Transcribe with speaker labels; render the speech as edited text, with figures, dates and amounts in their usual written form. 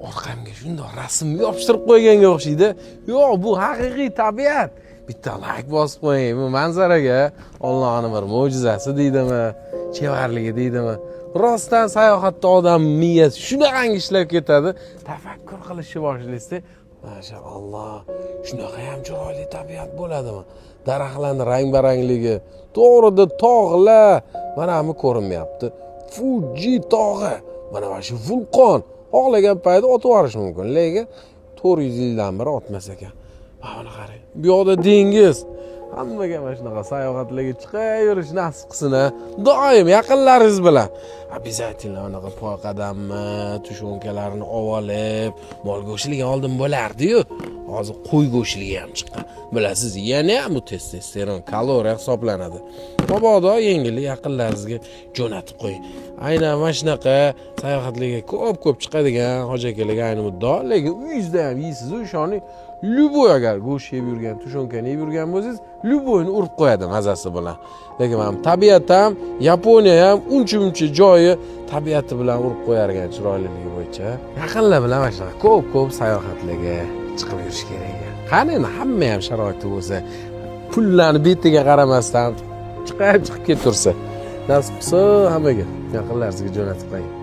Speaker 1: Orqamga shundoq rasm yopishtirib qo'yganga o'xshaydi. Yo'q, bu haqiqiy tabiat. Bitta layk bosib qo'ying bu manzaraga. Ollohni bir mo'jizasi deydimi, chevarligi deydimi, rostdan sayohatda odam miyasi shunaqangi ishlab ketadi, tafakkur qilishni boshlaysizda. Mashaalloh, shunaqa ham chiroyli tabiat bo'ladimi? Daraxtlarni rang barangligi, to'g'rida tog'lar, mana bu ko'rinmayapti, Fuji tog'i, mana shu vulqon. Xohlagan paytda otib yuborishi mumkin, lekin 400 yildan beri otmas ekan. Mana buni qarang, bu yoqda dengiz. Hammaga mana shunaqa sayohatlarga chiqaverish nasib qilsin. A doim yaqinlaringiz bilan обязательно anaqa poyqadammi, тушёнка larni olib olib, mol go'shtligi oldin bo'lardiyu, hozir qo'y go'shtligi ham chiqqan, bilasiz. Yana ham bu testosteron, kaloriya hisoblanadi. Mabodo yengillik yaqinlaringizga jo'natib qo'ying. Aynan mana shunaqa sayohatlarga ko'p ko'p chiqadigan hoji akalarga ayni muddao, lekin uyingizda ham yeysizu, ishoning, любой, agar go'sht yeb yurgan, тушёнка ni yeb yurgan bo'lsangiz, любой ni urib qo'yadi mazasi bilan. Lekin mana tabiat ham, Yaponiya ham uncha muncha joyi tabiati bilan urib qo'yar ekan chiroyliligi bo'yicha. Yaqinlar bilan mana shunaqa ko'p ko'p sayohatlarga chiqib yurish kerak ekan. Qani endi hamma ham sharoiti bo'lsa, pullarni betiga qaramasdan chiqib chiqib ketaversa. Nasib qilsa, hammaga yaqinlaringizga jo'natib qo'ying.